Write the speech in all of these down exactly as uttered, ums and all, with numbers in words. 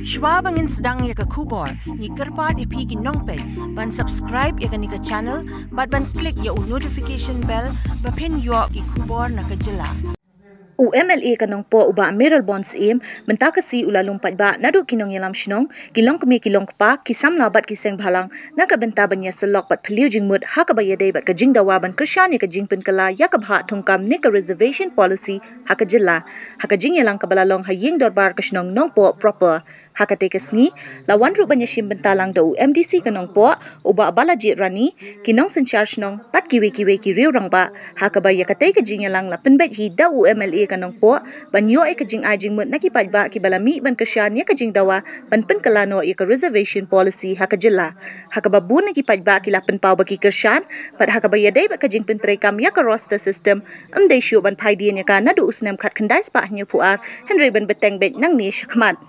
Shwa ba ngin sdang ïa ka khubor, ngi kyrpad ïa phi ki nongpeit ban subscribe ïa kane ka channel bad ban click ïa u notification bell ba phin ïoh ki khubor na ka jylla. U M L A ka Nongpoh u Bah Mayralborn Syiem mynta ka sngi u la lum paidbah naduh ki nongïalam shnong, ki longkmie ki longkpa, ki samla bad ki seng bhalang na ka bynta ban ïa sylok bad phylliew jingmut ha kaba ïadei bad ka jingdawa ban kyrshan ïa ka jingpynkylla ïa ka bhah thungkam ne ka reservation policy ha ka jylla, ha ka jingïalang kaba la long ha ïing dorbar ka shnong Nongpoh proper. Ha katei ka sngi la wan ruh ban ïashim bynta lang da u M D C ka Nongpoh u Bah Balajied Rani, ki nongsynshar shnong bad kiwei kiwei ki riew rangbah, ha kaba ïa katei ka jingïalang la pynbeit hi da u M L A ka Nongpoh ban ïoh ïa ka jingai jingmut na ki paidbah kiba la mih ban kyrshan ïa ka jingdawa ban pynkylla noh ïa ka reservation policy ha ka jylla, ha kaba bun na ki paidbah ki la pynpaw ba ki kyrshan, bad ha kaba ïadei bad ka jingpyntreikam ïa ka roster system ym dei shuh ban phai dien ïa ka naduh u snem khatkhyndai spah hynñiewphew ar, hynrei ban bteng beit nangne shakhmat.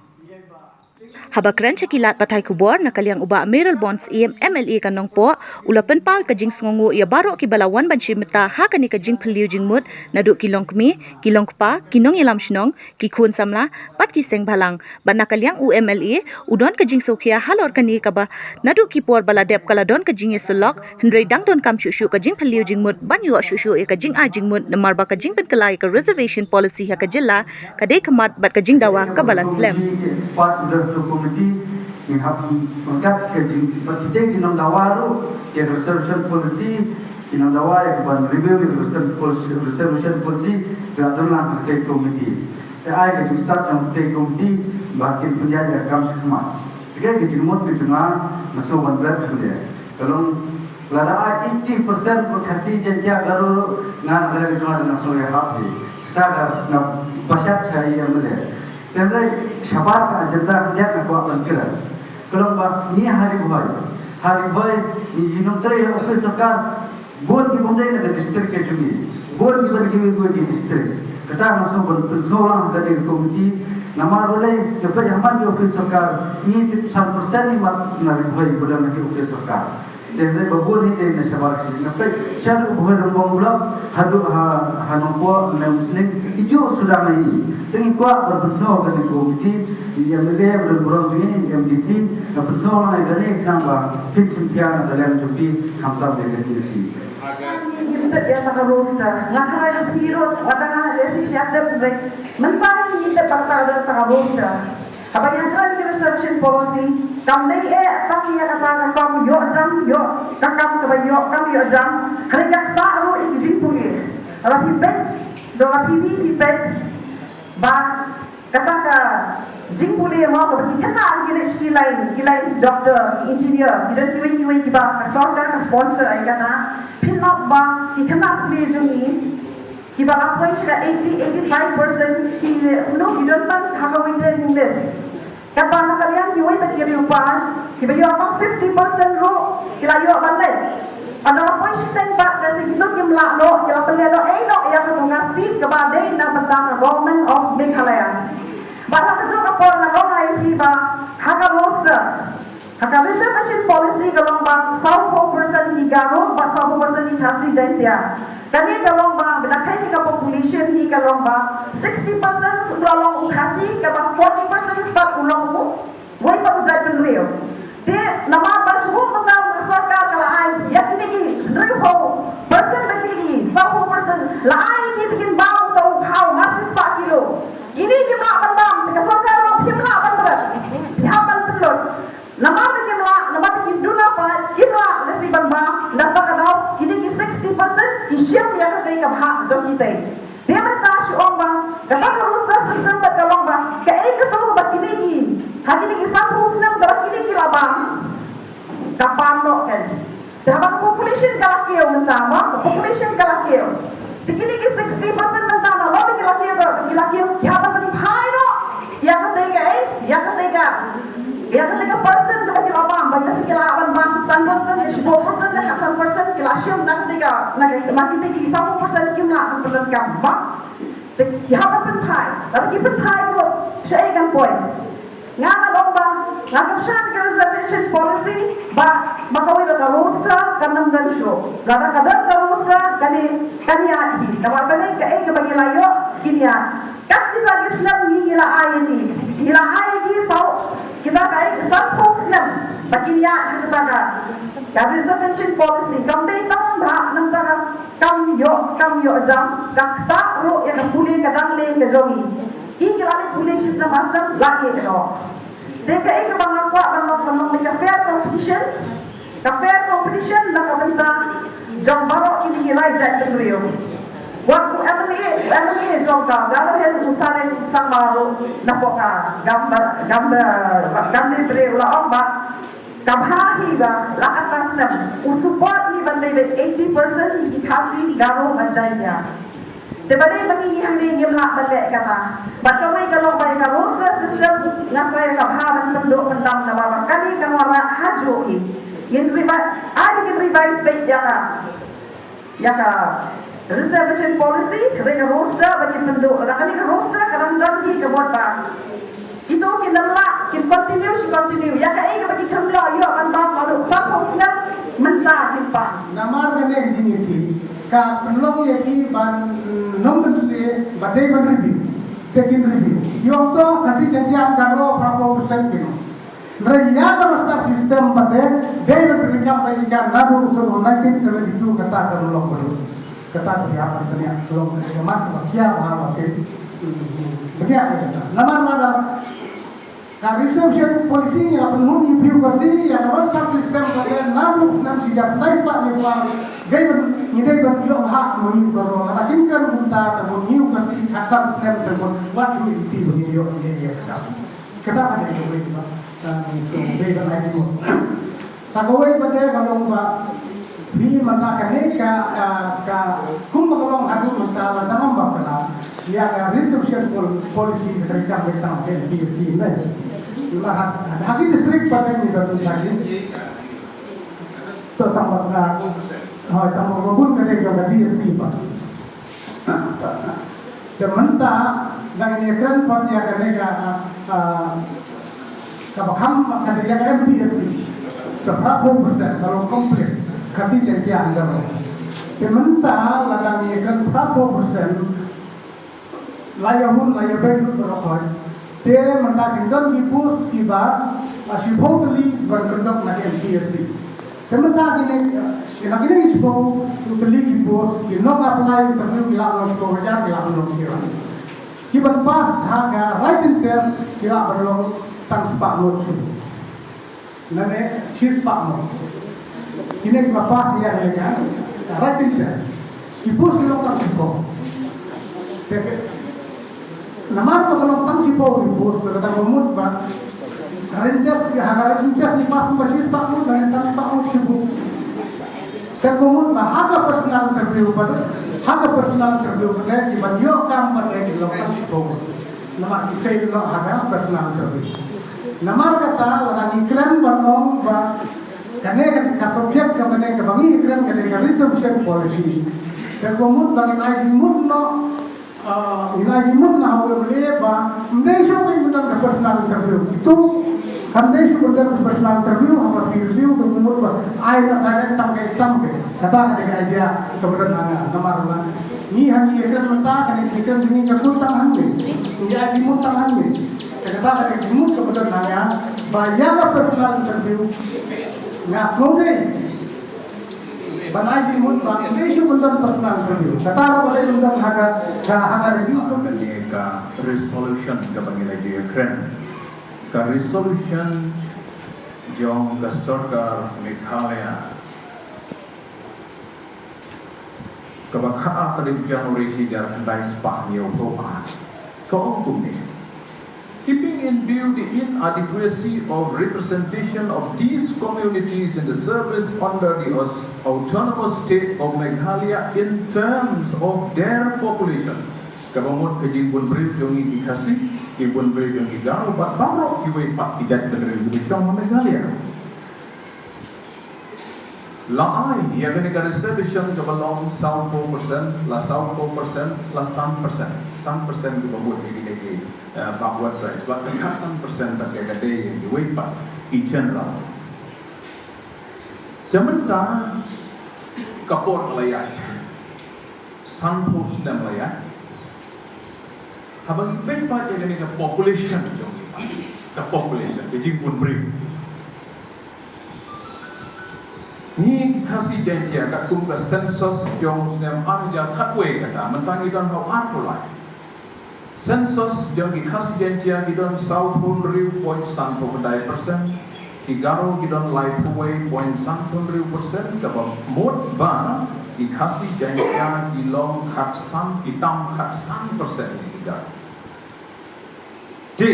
Haba kren sha ki lad pathai khubor na ka liang u Bah Mayralborn Syiem M L A ka Nongpoh u la pynpaw ka jingsngewnguh ïa baroh kiba la wan ban shim bynta ha kane ka jingphylliew jingmut, naduh ki longkmie, ki longkpa, ki nongïalam shnong, ki khun samla bad ki seng bhalang. Bad na ka liang u M L A u don ka jingsngewkhia halor kane kaba naduh ki por ba la dep ka la don ka jingïasylok, hynrei dang donkam shuh shuh ka jingphylliew jingmut ban ïoh shuh shuh ïa ka jingai jingmut namar ba ka jingpynkylla ïa ka reservation policy ha ka jylla ka dei khmat bad ka jingdawa kaba la slem. Ki expert under the committee, ngi hap pyrkhat ka jing, ba ki jing ki nongdawa ruh ïa ka reservation policy, ki nongdawa ïa ka ban review ïa ka reservation policy, reservation policy, ka la don lang ka committee. Te ai ka jingstad jong ka committee ba kin pynïaid ïa ka kam shakhmat. Te ka jingmut ka jong nga, nga sngew ban bret khyndiat. Ka long lada ai eighty percent Khasi Jaiñtia Garo, nga na ka liang jong nga nga sngew ïahap hi. Kata ka nga bashad sha ïa mele. Te mele shabar ka agenda khyndiat nga kwah ban kren. Ka long ba ngi ha Ri Bhoi, ha Ri Bhoi ngi, ngi nongtrei ha office sorkar. Bun ki bym dei na ka district ka jong ngi, bun kiba na kiwei kiwei ki district. Kata nga sngew ban pynsngew lang ha kane ka committee, namar balei, nga peit ha man ki office sorkar, ngi tip san percent hi mat na Ri Bhoi ba don ha ki office sorkar. Te hynrei ba bun hi dei na shabar ka jong ngi, nga peit shaduh Bhoirymbong block haduh ha, ha Nongpoh, Umsning, ki juh suda na ngi. Te ngi kwah ban pynsngew ha kane ka committee, ïa M L A ba don burom jong ngi, M D C, nga pynsngew lang ïa kane khnang ba phin shim khia na ka liang jong phi, khamtam ïa ka D C. Ngi tip ïa kata ka roster. Nga tharai ha phi ruh, wat la nga lehse phi ïa tip re. Mynta ngi tip ba kata ka dei kata ka roster. Haba ngi kren ïa ka reservation policy, kam dei eh tang ïa kata ka kam ïoh jam, ïoh ka kam kaba ïoh kam ïoh jam. Hynrei ngi kwah ruh ïa ka jingpule. Lada phi peit, lada phi peit, phi peit ba kata ka jingpule mo kaba ki khynnah ki leit sha ki lain, ki lain doctor, ki engineer, ki don kiwei kiwei kiba ka sorkar ka sponsor ïa kata. Phin lap ba ki khynnah pule jong ngi kiba la poi sha ka eighty, eighty-five percent ki, kumno ki don tang ha ka waiting list. Katba na ka liang kiwei pat ki riewpaid kiba ïoh tang fifty percent ruh ki la ïoh ban leit. Haba la poi shiteng pat lehse kito kim lah noh, ki la pynlehnohei noh ïa ka jong ka seat kaba dei na bynta ka Government of Meghalaya. Bad ha kajuh ka por nga ong ïa phi ba ha ka roster, ha ka reservation policy ka long ba sawphew percent ki Garo bad sawphew percent ki Khasi Jaiñtia. Kane ka long ba, ba da kheiñ ka population hi ka long ba sixty percent u la long u Khasi, kaba forty percent pat u long u wei pat u jaitbynriew. Te namar ba shu mynta ka sorkar ka la ai ïa kine ki hynriewphew percent, ba kine ki sawphew percent la ai ïa ki, ba kin bam uta u phaw, nga shispah kilo. Kine kim lah ban bam, te ka sorkar ruh kim lah ban bret. Ki hap ban pynlut. Namar ba kim lah, namar ba kim duna pat, kim lah lehse ban bam, nangta ka daw kine ki sixty percent ki shim ïa katei ka bhah jong kitei. Te mynta shu ong ba kata ka roster system pat ka long ba kaei kato ba kine ki, ha kine ki sanphew snem ba kine ki la bam, ka bam noh kein. Te haba ka population ka la kiew mynta mo, ka population ka la kiew. Te kine ki sixty percent mynta na, lada ki la kiew, ki la kiew, ki hap ban phai noh ïa katei ka, eh, ïa katei ka, ïa katei ka percent kaba ki la bam, ba ïa shi ki la ban bam san percent, ïa shiphew percent, ïa san percent ki la shim na katei ka, na ka, ma kitei ki sawphew percent kim lah ban pyndonkam mo. Te ki hap ban pynphai, lada ki pynphai ruh shaei kan poi. Nga nga ong ba nga kyrshan ka reservation policy ba, ba kawei ba ka roster kan ym don shuh. Lada ka don ka roster kane kan ïaid hi. Kaba kane kaei kaba ngi la ïoh kin ïaid. Kat kita ki snem ngi, ngi la ai ïa ki, ngi la ai ïa ki sa Kita ka ïa ka sanphew snem ba kin ïaid ha kata ka, ka reservation policy, kam dei tang ba na kata ka kam ïoh, kam ïoh jam, ka ktah ruh ïa ka pule ka dang leh ka jong ngi. Ki ki la leh pule shi snem ar snem la ïa ka doh. Te kaei kaba nga kwah ban long, ban long ka fair competition. Ka fair competition na ka bynta jong baroh kine ki lai jaitbynriew. Wat u MLA, u MLA jong ka Garo Hills u Saleng Sangma ruh na pok ka Gam, Gam, Gam Bre u la ong ba ka bha hi ba la ka ta snem u support hi ban dei eighty percent hi ki Khasi, Garo bad Jaintia. Te ba dei ba ngi hangne ngim lah ban leh kata. Bad kawei ka long ba ïa ka roster system nga trai ka bha ban pynduh pyndam namar ba kane kan wanrah ha juh hi. Ngin revise, ai ngin revise beit ïa ka, ïa ka reservation policy, hynrei ka roster ba ngin pynduh, lada kane ka roster ka dang don hi ka mut ba kito ki nang lah kin continue, shi continue. Ïa kaei kaba ki khlem lah ïoh ban bam naduh sanphew snem mynta kin pang. Namar kane ka jingïakhih ka pynlong ïa ki ban nongpynse ba dei ban review. Te kin review. Ïoh to Khasi Jaiñtia Garo phra phew percent ki nong. Hynrei ïa ka roster system pat te dei ban pynlong ba ïa ka naduh u snem nineteen seventy-two kata ka long ba kata ka ïa ban pynïaid long ka mat ba kia ba ba te. Pynïaid ka kata. Namar namar ka reservation policy ïa pynhun ïa bureaucracy ïa ka roster system ka dei naduh snem shi hajar khyndai spah hynñiew phew ar dei ban, ngi dei ban ïoh ha ma ngi baroh. Lada kim kren kumta ka bureaucracy khatsan snem ka bun wat ngi iti ba ngi ïoh ïa ïa ka. Kata ka dei kawei ba, ah, ngi sngewbha ban ai jingmut. Sa kawei pat de ka long ba phi mynta kane ka, ka, ka, kumba ka long haduh mynta la dang ym bak ka la ïa ka reservation pol-, policy ka treikam ka tang ka MPSC ne. La ha, ha ki district pat de ngi don sa ki. To tang ba ka, hoi, tang ba ka bun ka dei ka DSC pat. Te mynta dang ïa kren pat ïa kane ka, ah, kaba kham ka dei ïa ka MPSC. Te phra phew percent ka long complete Khasi Jaiñtia Garo. Te mynta la dang ïa kren phra phew percent la ïa hun la ïa beit lut baroh khoit. Te mynta kin don ki post kiba, ah, shiphew tylli ban kyndong na ka MPSC. Te mynta kine, eh, na kine ki shiphew tylli ki post ki nong apply interview ki lah long shiphew hajar, ki lah long shiphew hajar. Kiban pass ha ka written test ki lah ban long san spah ngut shuh. Nane shispah ngut. Kine kiba pass ïa kane ka written test. Ki post ki long tang shiphew. Te namar ba ka long tang shiphew ki post, ka dang mut ba written test, ha ka written test ki pass ba shispah ngut, nane san spah ngut shiphew. Te ka mut ba ha ka personal interview pat, ha ka personal interview pat ki ban ïoh kam pat ki long tang shiphew. Namar ki fail noh ha ka personal interview. Namar kata lada ngi kren ban ong ba kane ka, ka subject kaba ngi kren kane ka reservation policy. Te ka mut ba ngin ai jingmut noh, ah, ngin ai jingmut na u MLA ba ym dei shuh ba ngin don ka personal interview. Itu kam dei shuh ba ngin don ka personal interview, haba phi review ka mut ba ai noh direct tang ka exam ka. Kata ka dei ka idea kaba don ha nga. Namar ba ngi hangne ngi kren mynta, kane ngi kren, ngi ka kut tang hangne. Ngi ai jingmut tang hangne. Te kata ka dei ka jingmut kaba don ha nga ba ïa ka personal interview nga sngewdei ban ai jingmut ba ym dei shuh ban don personal interview. Kata ruh ka dei ban don ha ka, ka, ha ka review. Kane ka resolution kaba ngi la ïakren, ka resolution jong ka sorkar Meghalaya kaba kha tarik January shi hajar khyndai spah hynñiew phew ar. Ka ong kumne: Keeping in view the inadequacy of representation of these communities in the service under the Aus-, Autonomous State of Meghalaya in terms of their population. Kaba mut ka jingbun briew jong ngi ki Khasi, ki bun briew jong ngi Garo, bad baroh kiwei pat ki jait bynriew kiba shong ha Meghalaya. La ai ïa kane ka reservation kaba long saw phew percent, la saw phew percent, la san percent. San percent kiba mut ïa kine ki, eh, backward tribes. Bad ka san percent bad ka dei ïa kiwei pat ki general. Te mynta ka por ka la ïaid. San phew snem la ïaid. Haba ngi peit pat ïa kane ka population jong ngi pat, Ka population, ka jingbun briew. Ngi Khasi Jaiñtia katkum ka census jong u snem ar hajar khatwei kata, mynta ngi don ha u arphew lai. Census jong ki Khasi Jaiñtia ki don sawphew hynriew point sanphew khyndai percent, ki Garo ki don laiphew wei point sanphew hynriew percent, kaba mut ba ki Khasi Jaiñtia ki long khatsan, ki tam khatsan percent ki Garo. Te,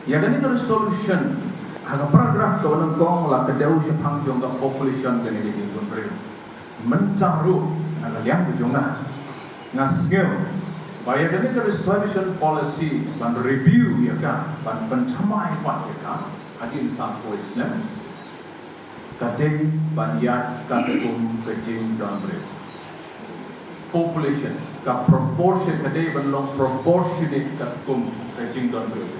ïa kane ka resolution, ha ka paragraph kaba nyngkong la kdew shaphang jong ka population kane ka jingbun briew. Mynta ruh, na ka liang ka jong nga, nga sngew ba ïa kane ka reservation policy ban review ïa ka, ban pynthymmai pat ïa ka hadien sanphew snem, ka dei ban ïaid katkum ka jingdon briew. Population, ka proportion, ka dei ban long proportionate katkum ka jingdon briew.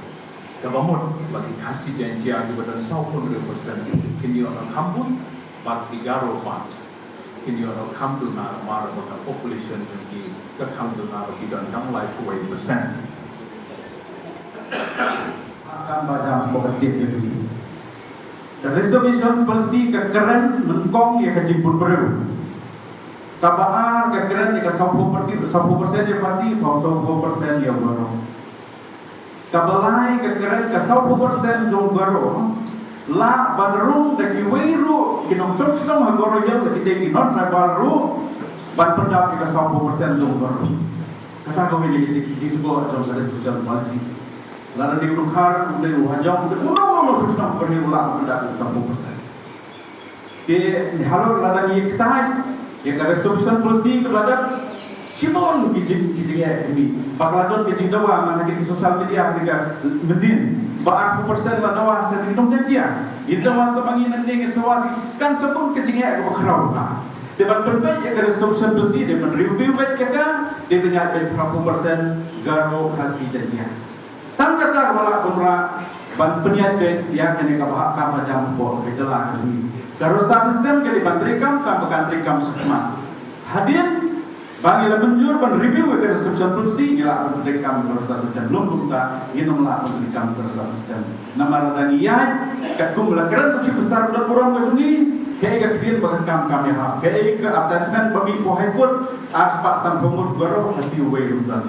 Kaba mut ba ki Khasi Jaiñtia kiba don sawphew hynriew percent kin ïoh nang kham bun, bad ki Garo pat kin ïoh nang kham duna, namar ba ka population jong ki ka kham duna, ba ki don tang laiphew wei percent. Kam ba jam ko ka state jong ki. Ka reservation policy ka kren nyngkong ïa ka jingbun briew. Kaba ar ka kren ïa ka sawphew percent, sawphew percent ïa Khasi, sawphew percent ïa Garo. Kaba lai ka kren ka sawphew percent jong Garo, lah ban rung da kiwei ruh ki nongshong shnong ha Garo Hills, da kitei ki non tribal ruh, ban pyndap ïa ka sawphew percent jong Garo. Kata kawei na ki jingtbok jong ka reservation policy. Lada dei u Dkhar, u dei u Hajong, u dei uno uno u nongshong shnong Garo Hills, u lah ban pyndap ïa ka sawphew percent. Te ngi halor lada ngi ïa kata, ïa ka reservation policy kaba la dep, shibun ki jing, ki jingeh kine. Ba ka la don ka jingdawa na ki social media ha ka mynnin ba arphew percent la dawa sa ki nong Jaiñtia. Ngi dawa sa ba ngi nangne ngi sawa kan sa bun ka jingeh kaba khraw ha. Te ban pynbeit ïa ka reservation policy, dei ban review beit ïa ka, dei ban ïaid beit arphew percent Garo, Khasi, Jaiñtia. Tang kata kaba lah ban rah ban pynïaid beit ïa kane kaba hap kam ba jam hapoh ka jylla ka jong ngi. Ka roster system ka dei ban treikam, kam ba kan treikam shakhmat. Hadien ba ngi la mynjur ban review ïa ka reservation policy, ngi lah ban treikam ka roster system. Lym kumta ngin ym lah ban treikam ka roster system. Namar lada ngi ïaid katkum la kren u Chief Minister u don burom ka jong ngi, kaei ka ktien ba ka kam kam ïahap, kaei ka advertisement ba mih hapoh High Court, ar spah sanphew ngut Garo, Khasi uwei ruh ym don.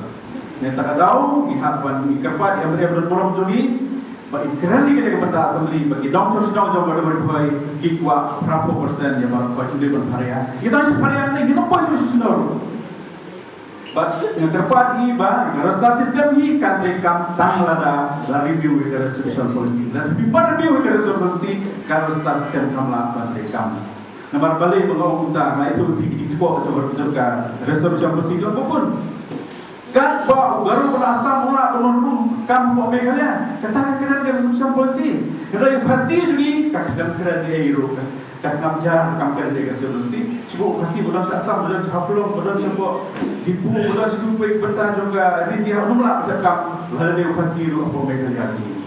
Nangta ka daw, ngi hap ban, ngi kyrpad ïa u M L A ba don burom jong ngi, ba i kren ïa kane ka bynta assembly, ba ki nongshong shnong jong ka Ri Bhoi ki kwah arphew percent ïa baroh, ba ki dei ban pharia. Ngi dang shu pharia ne, ngi nang poi shu shnong. Bad nga kyrpad ïa ngi ba ka roster system hi kan treikam tang lada la review ïa ka reservation policy. Lada phi pat review ïa ka reservation policy, ka roster system kam lah ban treikam. Namar balei ba nga ong kumta, nga ïathuh ïa phi ki jingtbok jong ka reservation policy ka bun. Katba u Garo u la Assam u la ban wan rung kam hapoh Meghalaya. Kata ka kren ka reservation policy. Hynrei u Khasi jong ngi ka kren kren ei ruh ka, ka sngap jar kam kren ka reservation policy. Shu u Khasi ba don sha Assam, ba don sha Haflong, ba don sha Diphu, ba don sha kiwei ki bynta jong ka Ri India, um lah ban kam lada dei u Khasi ruh hapoh Meghalaya jong ngi.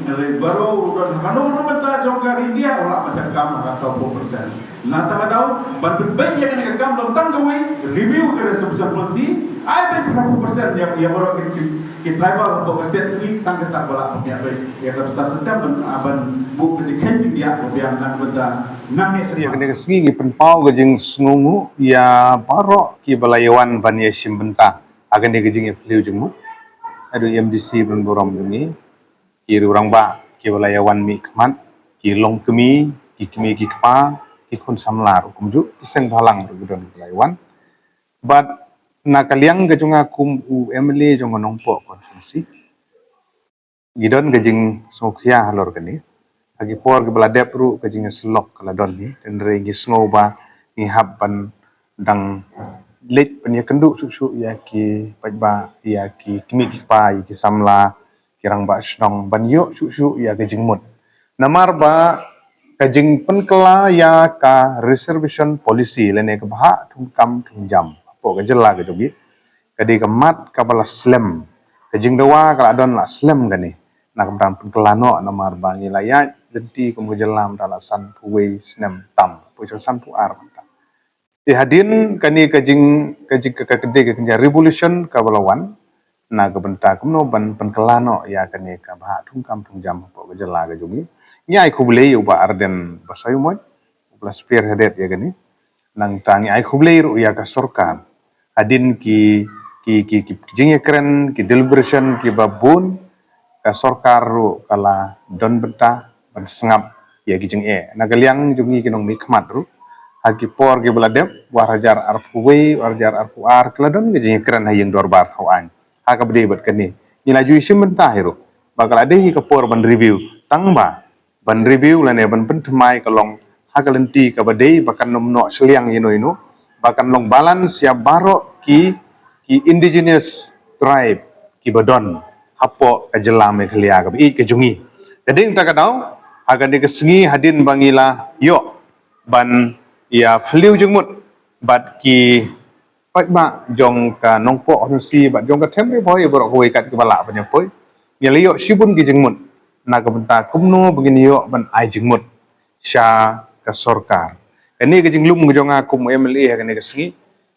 Hynrei baroh u don ha kano kano bynta jong ka Ri India u lah ban kam ha ka sawphew percent. Nangta ka daw ban pynbeit ïa kane ka kam long tang kawei, review ka reservation policy, ai beit arphew percent ïa, ïa baroh ki, ki, ki tribal hapoh ka state ngi, tang kata ba lah ban ïa beit ïa ka roster system ban, ah, ban buh ka jingkheiñ jingdiah ba biang na ka bynta nangne sha. Ïa kane ka sngi ngi pynpaw ka jingsngewnguh ïa baroh kiba la ïawan ban ïashim bynta ha kane ka jingïaphylliew jingmut. Haduh M D C ba don burom jong ngi, ki riew rangbah kiba la ïawan mihkhmat, ki longkmie, ki kmie ki kpa, ki khun samla ruh kumjuh, ki seng bhalang ruh ki don kiba la ïawan. Bad na ka liang ka jong nga kum u M L A jong ka Nongpoh constituency, ngi don ka jingsngewkhia halor kane. Ha ki por kiba la dep ruh ka jingïasyllok ka la don hi, hynrei ngi sngew ba ngi hap ban dang leit pynïakynduh shuh shuh ïa ki paidbah, ïa ki kmie ki kpa, ïa ki samla, ki rangbah shnong ban ïoh shuh shuh ïa ka jingmut. Namar ba ka jingpynkylla ïa ka reservation policy lane ka bhah thungkam thungjam hapoh ka jylla ka jong ngi ka dei ka mat kaba la slem. Ka jingdawa ka la don la slem kane. Na ka bynta pynkylla noh namar ba ngi la ïaid lynti kum ka jylla mynta la sanphew wei snem tam, phew sanphew ar mynta. Te hadien kane ka jing, ka jing, ka, ka, ka dei ka kynja revolution kaba la wan, na ka bynta kumno ban pynkylla noh ïa kane ka bhah thungkam thungjam hapoh ka jylla ka jong ngi. Ngi ai khublei ïa u Bah Ardent Basaiawmoit, u ba la spearhead ïa kane. Nangta ngi ai khublei ruh ïa ka sorkar. Hadien ki, ki, ki, ki jingïakren, ki deliberation, ki ba bun, ka sorkar ruh ka la don bynta ban sngap ïa ki jingeh. Na ka liang jong ngi ki nongmihkhmat ruh, ha ki por ki ba la dep, ar hajar arphew wei, ar hajar arphew ar, ka la don ka jingïakren ha ïing dorbar thaw aiñ. Ha kaba dei bad kane, ngi la ju ïashim bynta hi ruh ba ka la dei hi ka por ban review, tang ba ban review lane ban pynthymmai ka long ha ka lynti kaba dei, ba kan ym noh shiliang ïano ïano, ba kan long balance ïa baroh ki, ki indigenous tribe ki ba don hapoh ka jylla Meghalaya kaba ïeit ka jong ngi. Ka dei kata ka daw, ha kane ka sngi hadien ba ngi la ïoh ban ïa phylliew jingmut bad ki paidbah jong ka Nongpoh Constituency bad jong ka Them Ri Bhoi baroh kawei kat ki ba lah ban ïa poi, ngi la ïoh shibun ki jingmut na ka bynta kumno ba ngin ïoh ban ai jingmut sha ka sorkar. Kane ka jinglum ka jong nga kum u M L A ha kane ka sngi,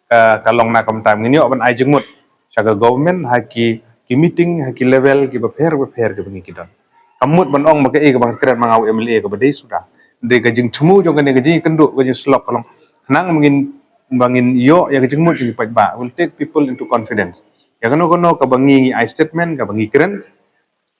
ka, ka long na ka bynta ngin ïoh ban ai jingmut sha ka government ha ki, ki meeting, ha ki level ki bapher bapher ki ba ngi ki don. Kam mut ban ong ba kaei kaba nga kren ma nga u M L A kaba dei suda. Dei ka jingthmu jong kane ka jingïakynduh, ka jingsyllok ka long, khnang ba ngin, ba ngin ïoh ïa ka jingmut jong ki paidbah, will take people into confidence. Ïa kano kano kaba ngi, ngi ai statement, kaba ngi kren,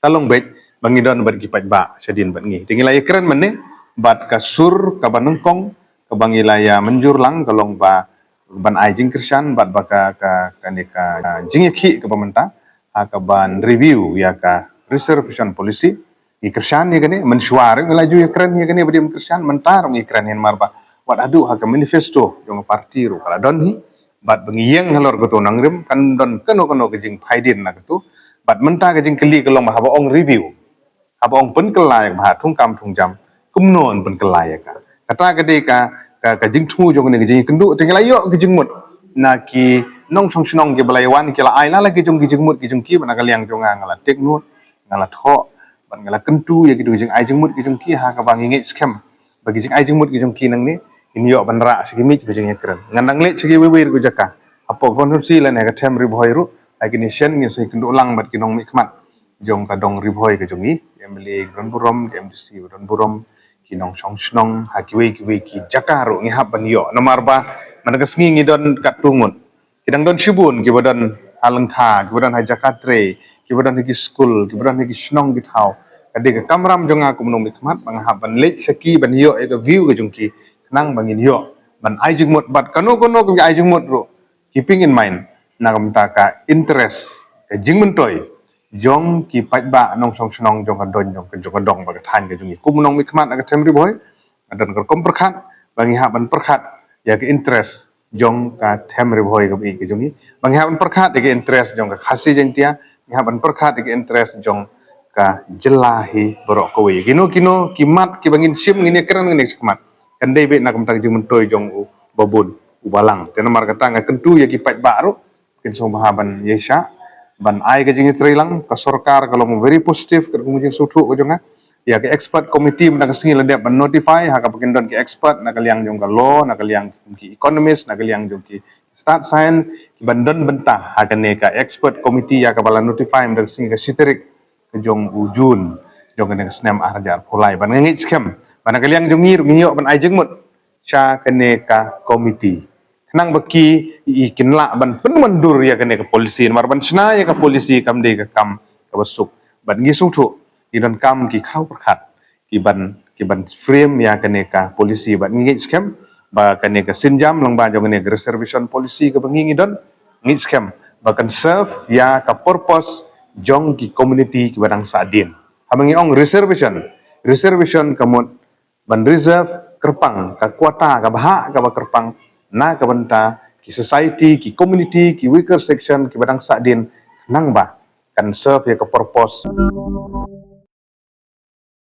ka long beit ba ngi don bad ki paidbah shadien bad ngi. Te ngi la ïakren mynne bad ka sur kaba nyngkong kaba ngi la ïa mynjur lang ka long ba ban ai jingkyrshan bad ba ka, ka, kane ka jingïakhih kaba mynta ha kaban review ïa ka reservation policy. Ngi kyrshan ïa kane, mynshuwa ruh ngi la ju ïakren ïa kane, ba dei mynkyrshan, mynta ruh ngi kren hi namar ba wat haduh ha ka manifesto jong ka party ruh ka la don hi. Bad ba ngi ïeng halor kato nongrim, kan don kano kano ka jingphaidien na kato. Bad mynta ka jingkylli ka long ba haba ong review, haba ong pynkylla ïa ka bhah thungkam thungjam, kumno yn pynkylla ïa ka? Kata ka dei ka, ka, ka jingthmu jong kane ka jingïakynduh. Te ngi la ïoh ka jingmut na ki nongshong shnong ki ba la ïa wan, ki la ai la la ki jong ki jingmut ki jong ki, bad na ka liang jong nga, nga la take note, nga la thoh bad nga la kyntu ïa kito ki jingai jingmut ki jong ki, ha kaba ngi ngeit skhem ba ki jingai jingmut ki jong ki nangne kin ïoh ban rah sha ki miej ki jingïakren. Ngan nang leit sha kiwei wei ruh ki jaka hapoh constituency lane ha ka Them Ri Bhoi ruh, ha kine sien ngin sa ïakynduh lang bad ki nongmihkhmat jong ka dong Ri Bhoi ka jong ngi, ki M L A ba don burom, ki M D C ba don burom, ki nongshong shnong ha kiwei kiwei ki jaka ruh ngi hap ban ïoh. Namar ba mynta ka sngi ngi don katto ngut, ki dang don shibun ki ba don ha lyngkha, ki ba don ha jaka trei, ki ba don ha ki skul, ki ba don ha ki shnong ki thaw. Ka dei ka kamram jong nga kum u nongmihkhmat ba nga hap ban leit sha ki ban ïoh ïa ka view ka jong ki, khnang ba ngin ïoh ban ai jingmut. Bad kano kano ka ai jingmut ruh, keeping in mind na ka bynta ka interest, ka jingmyntoi jong ki paidbah nongshong shnong jong ka dong, jong ka, jong ka dong bad ka thaiñ ka jong ngi. Kum u nongmihkhmat na ka Them Ri Bhoi, nga don ka rukom pyrkhat ba ngi hap ban pyrkhat ïa ka interest jong ka Them Ri Bhoi kaba ïeit ka jong ngi, ba ngi hap ban pyrkhat ïa ka interest jong ka Khasi Jaiñtia, ngi hap ban pyrkhat ïa ka interest jong ka jylla hi baroh kawei. Kino kino ki mat ki ba ngin shim, ngin ïakren, ngin ïa shim mat, kan dei beit na ka bynta ka jingmyntoi jong u babun u balang. Te namar kata nga kyntu ïa ki paidbah ruh, kin sngewbha ban ïaishah ban ai ka jingïatreilang. Ka sorkar ka long very positive, ka kum ka jingsngewthuh ka jong nga. Ïa ka expert committee mynta ka sngi la dep ban notify, ha kaba kin don ki expert na ka liang jong ka law, na ka liang ki economist, na ka liang jong ki stad science, ki ban don bynta ha kane ka expert committee ïa kaba la notify mynta ka sngi, ka shi tarik ka jong u June jong kane ka snem ar hajar arphew lai. Ban ngeit skhem ba na ka liang jong ngi ruh ngi ïoh ban ai jingmut sha kane ka committee, khnang ba ki, i, kin lah ban pynwandur ïa kane ka policy. Namar ban shna ïa ka policy kam dei ka kam kaba suk. Bad ngi sngewthuh, ngi donkam ki khraw pyrkhat ki ban, ki ban frame ïa kane ka policy. Bad ngi ngeit skhem ba kane ka sienjam lyngba jong kane ka reservation policy kaba ngi, ngi don, ngeit skhem ba kan serve ïa ka purpose jong ki community ki ba dang sahdien. Haba ngi ong reservation, reservation ka mut ban reserve kyrpang, ka quota, ka bhah kaba kyrpang na ka bynta ki society, ki community, ki weaker section ki ba dang sahdien, khnang ba kan serve ïa ka purpose.